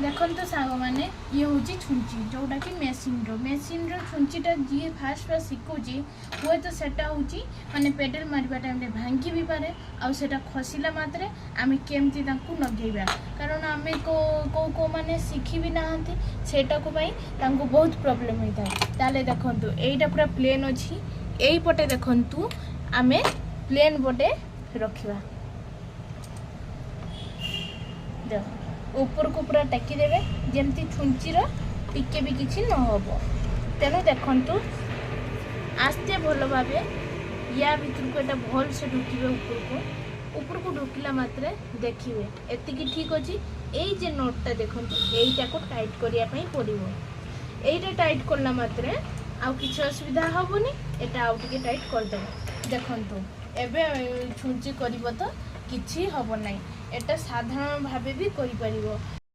ଦେଖନ୍ତୁ ସାଙ୍ଗମାନେ, ଇଏ ହେଉଛି ଛୁଞ୍ଚି, ଯେଉଁଟାକି ମେସିନ୍ର ଛୁଞ୍ଚିଟା। ଯିଏ ଫାଷ୍ଟ ଫାଷ୍ଟ ଶିଖୁଛି, ହୁଏତ ସେଟା ହେଉଛି ମାନେ ପେଡ଼ାଲ ମାରିବା ଟାଇମ୍ରେ ଭାଙ୍ଗି ବି ପାରେ। ଆଉ ସେଟା ଖସିଲା ମାତ୍ରେ ଆମେ କେମିତି ତାଙ୍କୁ ଲଗେଇବା? କାରଣ ଆମେ କେଉଁ କେଉଁମାନେ ଶିଖି ବି ନାହାନ୍ତି, ସେଇଟାକୁ ପାଇଁ ତାଙ୍କୁ ବହୁତ ପ୍ରୋବ୍ଲେମ୍ ହୋଇଥାଏ। ତାହେଲେ ଦେଖନ୍ତୁ, ଏଇଟା ପୁରା ପ୍ଲେନ୍ ଅଛି। ଏଇପଟେ ଦେଖନ୍ତୁ, ଆମେ ପ୍ଲେନ୍ ପଟେ ରଖିବା। ଦେଖ, ଉପରକୁ ପୁରା ଟେକିଦେବେ, ଯେମିତି ଛୁଞ୍ଚିର ଟିକେ ବି କିଛି ନ ହେବ। ତେଣୁ ଦେଖନ୍ତୁ, ଆସ୍ତେ ଭଲ ଭାବେ ୟା ଭିତରକୁ ଏଇଟା ଭଲସେ ଢୁକିବେ ଉପରକୁ। ଉପରକୁ ଢୁକିଲା ମାତ୍ରେ ଦେଖିବେ ଏତିକି ଠିକ୍ ଅଛି। ଏଇ ଯେ ନଟ୍ଟା ଦେଖନ୍ତୁ, ଏଇଟାକୁ ଟାଇଟ୍ କରିବା ପାଇଁ ପଡ଼ିବ। ଏଇଟା ଟାଇଟ୍ କଲା ମାତ୍ରେ ଆଉ କିଛି ଅସୁବିଧା ହେବନି। ଏଇଟା ଆଉ ଟିକେ ଟାଇଟ୍ କରିଦେବ। ଦେଖନ୍ତୁ, ଏବେ ଛୁଞ୍ଚି କରିବ ତ କିଛି ହେବ ନାହିଁ। ଏଟା ସାଧାରଣ ଭାବେ ବି କରିପାରିବ।